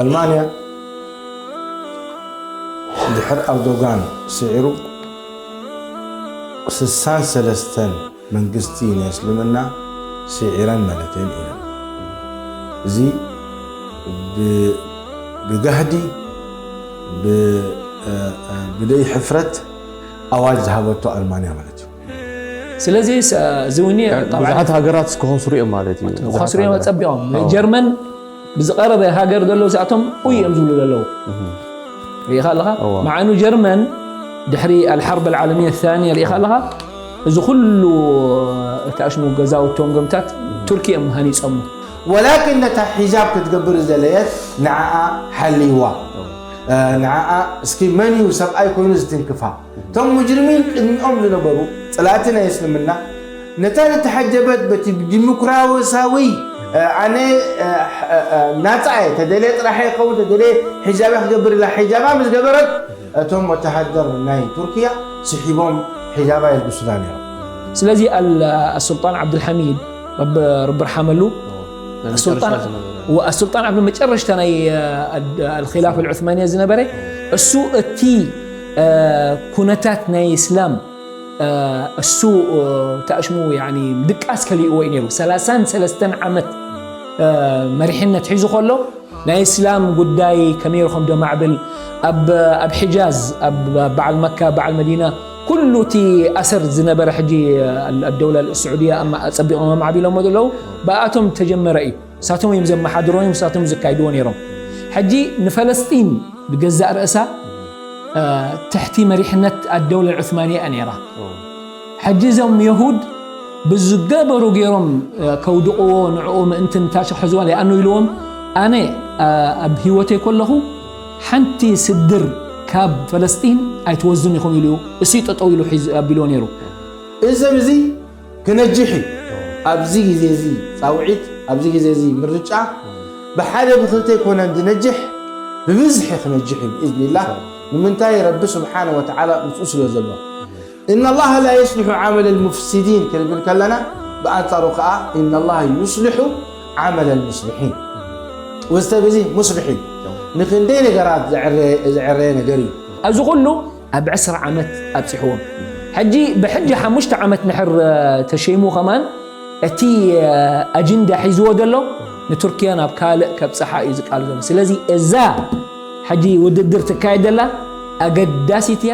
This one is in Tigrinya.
ኣልማንያ ድሕር ኣርዶጋን ስዒሩ ስሳን ሰለስተን መንግስቲ ናይ እስልምና ስዒረን ማለት እየን ኢለን። እዚ ብ- ብጋህዲ ብ- እ- እ- ብደይ ሕፍረት ኣዋጅ ዝሃበቶ ኣልማንያ ማለት እዩ። ስለዚ ስ- እዚ እውን እዩ ብዙሓት ሃገራት ክኸስሩ እዮም ማለት እዩ። ክኸስሩ እዮም ጸቢቖም። ጀርመን ብዝቐረበ ሃገር ዘለዉ እዚኣቶም ኡይ እዮም ዝብሉ ዘለዉ። ርኢኻ ኣለኻ? እዋ። መዓኑ ጀርመን ድሕሪ ኣልሓርብ ኣልዓለምያ ታንያ ርኢኻ ኣለኻ? እዚ ኩሉ እቲ ኣሽሙ ገዛውቶም ገምታት ቱርኪ እዮም ሃኒጾም። ወላኪን ነታ ሒጃብ ክትገብር ዝደለየት ንዓኣ ሓልይዋ። እ፣ ንዓኣ እስኪ መን እዩ ሰብኣይ ኮይኑ ዝትንክፋ? እቶም ሙጅርሚን ቅድሚኦም ዝነበሩ ጽላእቲ ናይ እስልምና ነታ ዝተሓጀበት በቲ ዲሞክራሲያዊ እ፣ ኣነ እ፣ እ፣ እ፣ ናጻ እየ፣ ተደልየ ጥራሕ ይኸውን፣ ተደልየ ሒጃባ ክገብር ኢላ ሒጃባ ምስ ገበረት እቶም ወተሃደር ናይ ቱርኪያ ስሒቦም ሒጃባ የልብሱላ ነይሮም። ስለዚ ኣል- ኣሱልጣን ዓብዱልሓሚድ ረቢ ረቢ ርሓመሉ ኣሱልጣን ኣሱልጣን ዓብዱ መጨረሽታ ናይ ኣልኪላፍ ኣልዑስማንያ ዝነበረ እሱ እቲ እ፣ ኩነታት ናይ እስላም እ፣ እሱ እ፣ ተኣሽሙ ያኒ ድቃስ ከሊእዎ እዩ ነይሩ። ሰላሳን ሰለስተን ዓመት እ፣ መሪሕነት ሒዙ ከሎ ናይ እስላም ጉዳይ ከመይ ኢልኩም ደማዕብል ኣብ ኣብ ሒጃዝ ኣብ በዓል መካ በዓል መዲና ኩሉ እቲ ኣሰር ዝነበረ ሕጂ ኣደውላ ስዑድያ ጸቢቖም ኣማዕቢሎሞ ዘለዉ ብኣቶም ተጀመረ እዩ። ንሳቶም እዮም ዘመሓድሮን ንሳቶም ዘካይድዎ ነይሮም። ሕጂ ንፈለስጢን ብገዛእ ርእሳ እ፣ ትሕቲ መሪሕነት ኣደውላ ዑስማንያ እያ ነይራ። ሕጂ እዞም የሁድ ብዝገበሩ ገይሮም እ፣ ከውድቕዎ ንዕኡ ምእንቲ ንታሸ ክሕዝዋ ለይኣኑ ኢልዎም ኣነ እ፣ ኣብ ህይወተይ ከለኹ ሓንቲ ስድር ካብ ፈለስጢን ኣይትወስዱን ኢኹም ኢሉ እሱ ጠጠው ኢሉ ሒዙ ኣቢልዎ ነይሩ። እዚ ሰብ እዚ ክነጅሕ እዩ። ኣብዚ ግዜ እዚ ፃውዒት፣ ኣብዚ ግዜ እዚ ምርጫ ብሓደ ብክልተ ኣይኮነን ዝነጅሕ፣ ብብዝሒ ክነጅሕ እዩ ብኢዝኒላህ። ንምንታይ? ረቢ ስብሓነ ወተዓላ ምስኡ ስለ ዘሎ። إن الله لا يصلح عمل المفسدين ክንብል ከለና ብኣንፃሩ ከዓ إن الله يصلح عمل المصلحين። እዚ ሰብ እዚ ሙስልሕ እዩ። ንክንደይ ነገራት ዘዕረየ ነገር እዩ። ኣብዚ ኩሉ ኣብ ዕስራ ዓመት ኣብፂሕዎም። ሕጂ ብሕጂ ሓሙሽተ ዓመት ንሕር እ፣ ተሸይሙ ከማን እቲ እ፣ ኣጅንዳ ሒዝዎ ዘሎ ንቱርኪያ ናብ ካልእ ከብፅሓ እዩ ዝቃል ዘሎ። ስለዚ እዛ ሕጂ ውድድር ትካየድ ዘላ ኣገዳሲት እያ።